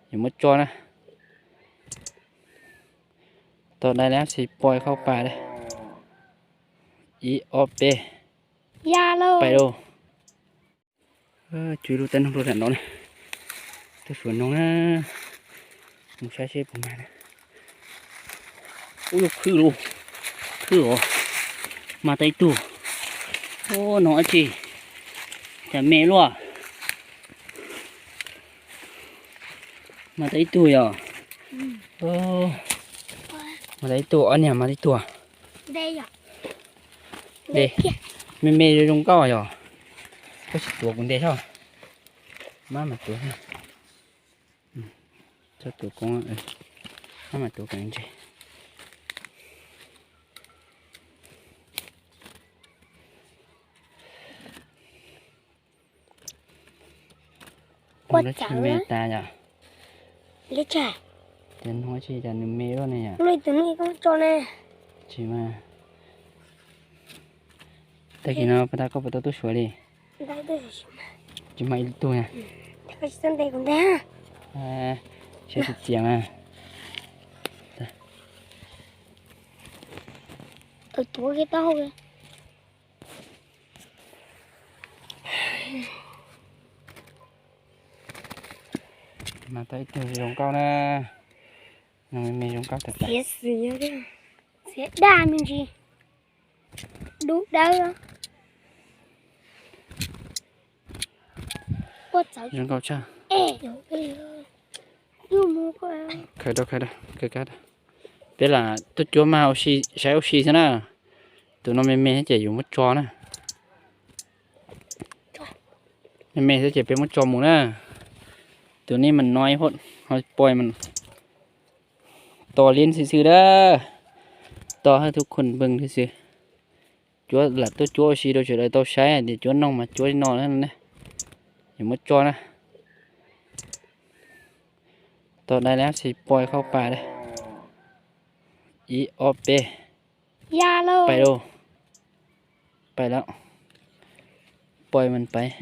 Yuav muab tso na. Tau dai lab xis poi khauj pas li. Ib ob peb. Ya lauj. Pais lauj. Tsw lub teb noog rau tam no na. Tuaj suav noog na. Mus saib seb puas mag na. Ub, lub khwb lub. Khwb os. Mag tau ib tug. Ub, noog dab tsi? Cas me luaj. Mag tau ib tug yog. Mag tau ib tug, ob niag mag tau ib tug. De, me me zoo zoo nkauj yog. Koj tsis tuav kuv ntes tso. Mab mas tuav. Txhob tuav koob, mab mas tuav kom ntse. Ua lub tsis me tas yom. Ces nug tsis cas nws me luaj ne yom. Tsis mas. Tag kis no pas tas koj puas tau tuaj suav li? Tsis mag ib tug na. Siab tsis txias mas. Mag tau ib tug zoo nkauj na. Noog me me zoo nkauj tag tag. Xiav daj me ntsis. Dub dawb. Zoo nkauj tshaj. Khaws rau, khaws rau, khaws kab rau. Peb lam tuaj cuab mag ua si, saib ua si xwb na. Tus no me me thiab ces yus muab tso na. Me me thiab ces peb muab tso mus na. Tus nej mas no ib phom ho poi mas to liab xwb xwb dab. To hab tub khuj npeeg xwb xwb. Cuab lam tuaj cuab ua si rau sawv daws tau saib tias cuab noog mas cuab li no na. Yus muab tso na. Tau dai lab xis poi khauj pas li. Ib ob peb. Pais lauj. Pais lawm. Poi mas pais.